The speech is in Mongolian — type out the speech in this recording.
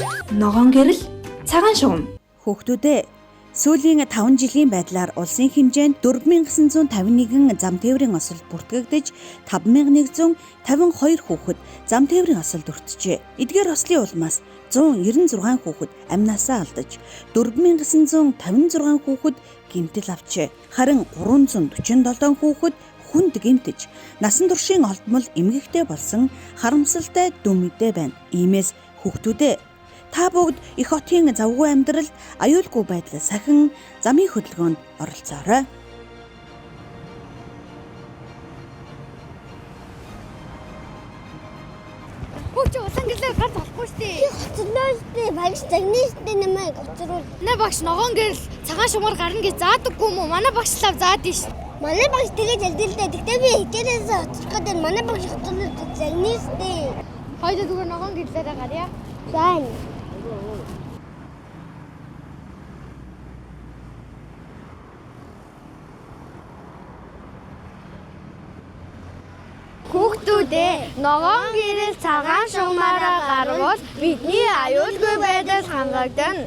Ногоон гэрэл цагаан шугам. Хүүхдүүдээ, сүүлийн 5 жилийн байдлаар улсын хэмжээнд 4951 зам тээврийн осолд бүртгэгдэж, 5152 хүүхэд зам тээврийн осолд өртжээ. Эдгээр ослын улмаас 196 хүүхэд амнаасаа алдаж, 4956 хүүхэд гэмтэл авчээ. Харин 347 хүүхэд хүнд гэмтэж, насан туршийн олдмол эмгэгтэй болсон харамсалтай дүн мэдээ байна. Иймээс хүүхдүүдээ, та бүгд эх хотын завгүй амьдралд аюулгүй байдлаа сахин замын хөдөлгөөнд оролцоорой. Хүү, чи улаан гэрлээр гарч болохгүй шүү дээ. Хоцорноо штэ, багш загнаа штэ намайг хоцруул. Манай багш ногоон гэрэл цагаан шугамар гарна гэж заадаггүй юм уу? Манай багш лав заадаг ш. Манай багш тэгэж ялдээ л дээ. Тэгтээ би хичээлээсээ хоцрох гэдэг манай багш хоцорноо загнаа штэ. Хоёул зүгээр ногоон гэрлээрээ гарья. За. Хүүхдүүдээ, ногоон гэрэл цагаан шугамаараа гарвал бидний аюулгүй байдал хангагдана.